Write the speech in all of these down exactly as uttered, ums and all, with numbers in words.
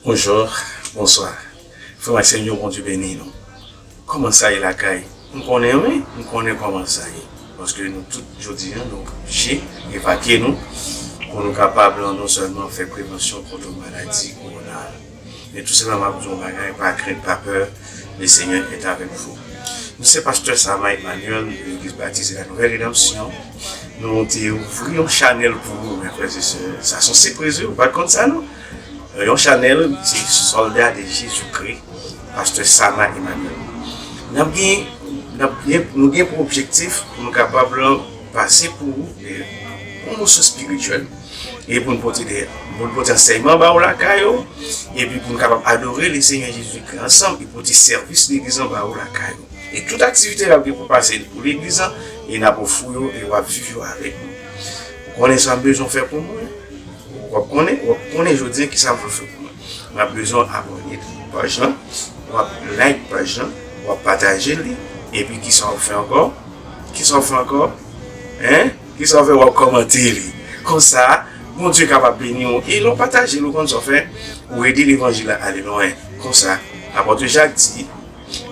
Bonjou, bonswa. Frè m ak sè m yo, Bondye beni nou. Kòman sa ye lakay? M konnen wi, m konnen kòman sa ye. Paske nou tout, jodi a, nou oblije evakye nou pou nou kapab non sèlman fè prevansyon kont maladi kowona a. Men tou senpleman, m ap di yon bagay, pa krent, pa pè, le Seigneur est avec vous. Nou se pastè Sama Emmanuel, de Legliz Batis de la Nouvelle Rédemption. Nou te ouvri yon chanèl pou ou, mes frères et sœurs. Sa se yon sipriz, wi, ou pa t konn sa, non? Yon chanèl, se Soldat de Jésus-Christ, pastè Sama Emmanuel. N ap gen, n ap gen, nou gen pou objektif pou nou kapab pase pou ou, e, yon moso espirityèl. E pou n pote de, pou n pote ansèyman ba ou lakay ou, epi pou n kapab adore le Seigneur Jésus-Christ ansanm, e pote sèvis legliz lan ba ou lakay ou. E tout aktivite n ap gen pou pase pou legliz lan, e n ap ofri yo, e w ap viv yo avèk nou. Ou konnen sa m bezwen fè pou mwen? W ap konnen, w ap konnen jodi a kisa m pral fè pou mwen. M ap bezwen abòne paj lan, w ap like paj lan, w ap pataje li, epi kisa w ap fè ankò? Kisa w ap fè ankò? Hein? Kisa w ap fè? W ap kòmante li. Konsa, Bondye kapab beni w. E lè w pataje l, ou konn sa w fè? Ou ede levanjil la ale lwen. Konsa, apot Jak di,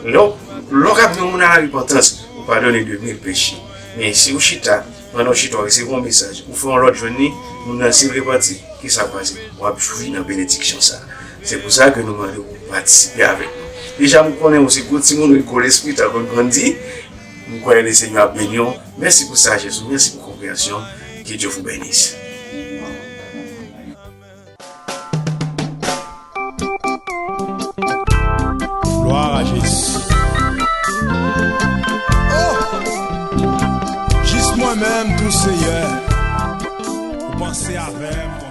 lè w, lè w ka mennen yon moun a la repantans, ou padone de mil peche. Men si ou chita, pandan w chita, w resevwa yon mesaj, ou fè yon lòt jwenn li, moun nan, si l repanti, kisa k pase? W ap jwi nan benediksyon sa. Se pou sa ke nou mande w pou patisipe avèk nou. Deja, m konnen ou se gwo timoun, ou gwo lespri, tankou m konn di, m kwè le Seigneur ap beni w. Mèsi pou sajès ou, mèsi pou konpreyansyon. Que Dieu vous bénisse. Gloire à Jésus. Oh! Jis mwen menm tou, Seyè, ou panse avè m.